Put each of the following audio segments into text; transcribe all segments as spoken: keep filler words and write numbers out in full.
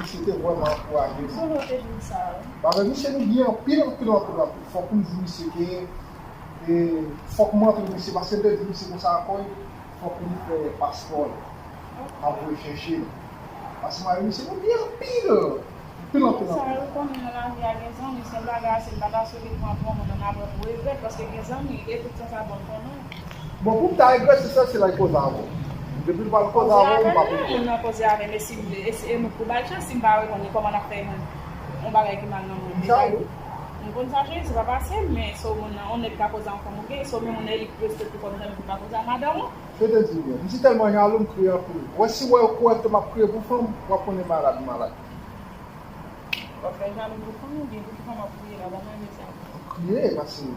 Misye te vrèman ankouraje nou. Solo te di sa, wi. Avèk misye, nou byen anpil, anpil, anpil, anpil. Fòk m di misye ke, e, fòk m rantre misye, paske m te di misye konsa ankò, fòk li fè paspò l. M ap voye chèche l. Paske m avèk misye, nou byen anpil. Anpil, anpil, anpil. Sa yo konnen nan lavi a gen zanmi, sèl bagay a se m pa ta swete pran pou yon moun nan apre pou regrèt, paske gen zanmi, e tout sa sa bon konnen. Bon, pou m ta regrèt, se sèl se lè l koze avè w. Depi l pa koze avè w, m pa pou regrèt. Moun nan koze avè m, e si m vle, e si, e m pou ba l chans, si m pa reponn li, kòman l ap fè yon, yon bagay ki mal nan moun. M konn sa, cheri, se pa pase m, men so moun nan, yon nèg ka koze avè yon fanm, oke, so men moun nan, li preste tou kòm zanmi pou l ka koze avè madanm ou. Se te di byen. M si tèlman jalou, m kriye anpil. Wè si wè yo korèk, m ap kriye pou fanm, w ap konnen malad, malad. W ap fè jalou pou fanm oubyen pou ki fanm w ap kriye la, ban mwen mesaj. Kriye, paske,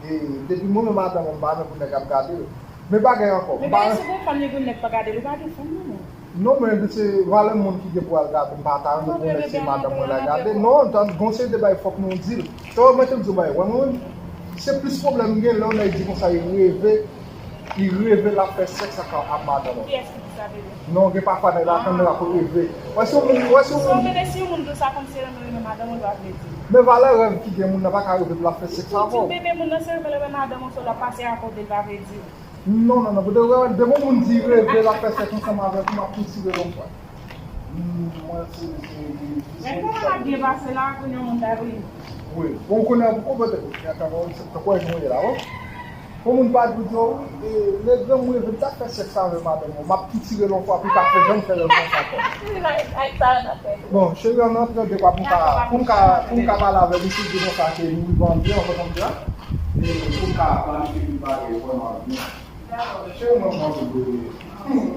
e, depi mwen menm madanm mwen, m pa renmen pou nèg ap gade l. Men bagay ankò. Men bagay, si gon fanm li gon nèg pa gade l, ou pa gen fanm non, non. Non, men se valè moun ki gen pou al gade, m pa ta renmen pou nèg se madanm mwen la gade. Non, tan gon seri de bagay fòk nou di l. Sa wè mwen te di w bagay, wè mwen menm, se plis pwoblèm m gen lè yon nèg di konsa, li reve, li reve l ap fè sèks ak, ak madanm mwen. Kiyès ki di sa, bebe? Non, gen pafwa nèg la tann rap reve. Wè si yon moun, wè si yon moun. Bebe, si yon moun di w sa kòmsi li renmen madanm ou, l pa vle di. Men valè rèv ki gen moun nan pa ka reve pou l ap fè sèks avè w. Bebe, moun nan se renmen l renmen madanm ou, so l ap pase akote, l pa vle di. Non, non, non, pou de vrè, depi yon moun di reve l ap fè sèks ansanm avèk ou, m ap tou tire l yon fwa. Hmm, mwen se, se, se, men kòman l ap byen pase la, kounye a yon moun ta vini? Wi, bon, kounye a pou konprann, tankou wè jan w ye la, wi. Yon moun pa di w, e, le granmoun reve l t ap fè sèks avè madanm mwen, m ap tou tire l yon fwa pou l pa fè janm fè rèv konsa ankò. Bon, cheri, ann antre dekwa pou m ka, pou m ka, pou m ka pale avè misye, di konsa ke nou rive an byen, w konprann sa? E pou m ka planifye tout bagay vrèman byen. Cheri, mwen, mwen, mwen, mwen.